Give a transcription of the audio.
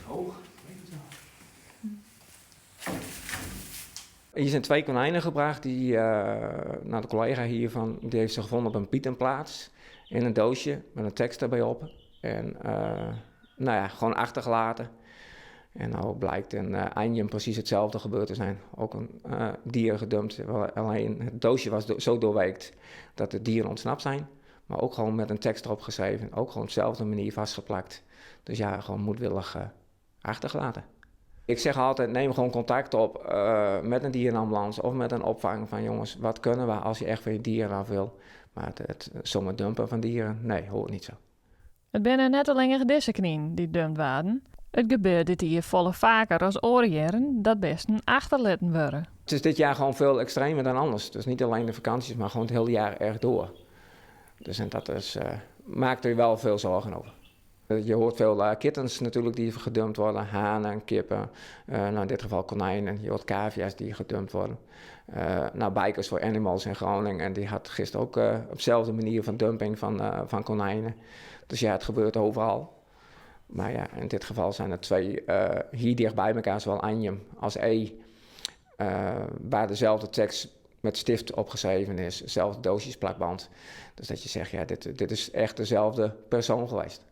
Hoog, weet het wel. Hier zijn twee konijnen gebracht. Die, nou, de collega hiervan die heeft ze gevonden op een pietenplaats. In een doosje met een tekst erbij op. En nou ja, gewoon achtergelaten. En nou blijkt in Anjum precies hetzelfde gebeurd te zijn. Ook een dier gedumpt. Alleen het doosje was zo doorweekt dat de dieren ontsnapt zijn. Maar ook gewoon met een tekst erop geschreven. Ook gewoon op dezelfde manier vastgeplakt. Dus ja, gewoon moedwillig achtergelaten. Ik zeg altijd, neem gewoon contact op met een dierenambulance of met een opvang van jongens, wat kunnen we als je echt van je dieren af wil. Maar het zomaar dumpen van dieren, nee, hoort niet zo. It binne net allinnich dizze kninen dy't dumpt waarden. It gebeurt dit jier folle faker as oare jierren dat bisten achterlitten wurde. Het is dit jaar gewoon veel extremer dan anders. Dus niet alleen de vakanties, maar gewoon het hele jaar erg door. Dus en dat is, maakt er wel veel zorgen over. Je hoort veel kittens natuurlijk die gedumpt worden, hanen, kippen, nou in dit geval konijnen. Je hoort cavia's die gedumpt worden. Nou, Bikers for Animals in Groningen, en die had gisteren ook op dezelfde manier van dumping van konijnen. Dus ja, het gebeurt overal. Maar ja, in dit geval zijn er twee hier dicht bij elkaar, zowel Anjum als Ee, waar dezelfde tekst met stift opgeschreven is, dezelfde doosjesplakband. Dus dat je zegt, ja, dit is echt dezelfde persoon geweest.